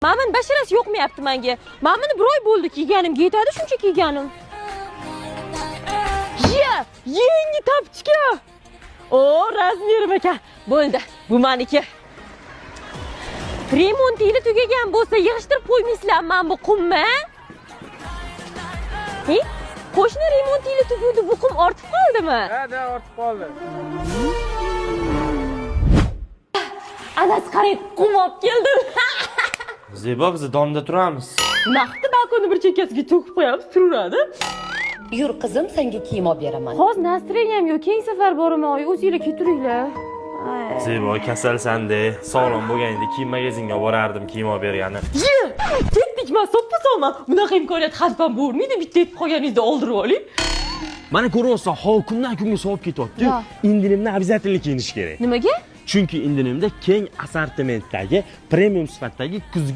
Mana buni basharasi yoqmayapti menga. Mana buni bir oy bo'ldi kiyganimga, yetadi shuncha kiyganim. Ye, yangi тапочка. O, размер im ekan. Bo'ldi, bu meniki. Remontinglar tugagan bo'lsa, yig'ishtirib qo'ymaysizlar mana bu qumni? E? Qo'shni remontinglar tugudi, bu qum ortib qoldimi? Ha, da ortib qoldi. Adasi, qarang, qum olib keldim. Zebo, biz domda turamiz. Naqdi balkonni bir chekkasiga to'kib qo'yamiz, turaveradi. Yur, qizim, senga kiyim olib beraman. Hozir настроение m yo'q, keyingi safar boraman, oyi, o'zinglar keturinglar. Zebo, kasalsan-de. Sog'lom bo'lganingda kiyim magazinga borardim kiyim olib bergani. Ye, ketdik, man soppa sog'man. Bunaqa imkoniyat haddan bo'lmaydi, bitta yetib qolganingizda oldirib oling. Mana ko'ryapsan, havo kundan kunga sovib ketyapti. Ya. Indinimda обязательно kiyinish kerak. Nimaga? Chunki indinimda keng assortimentdagi premium sifatdagi kuzgi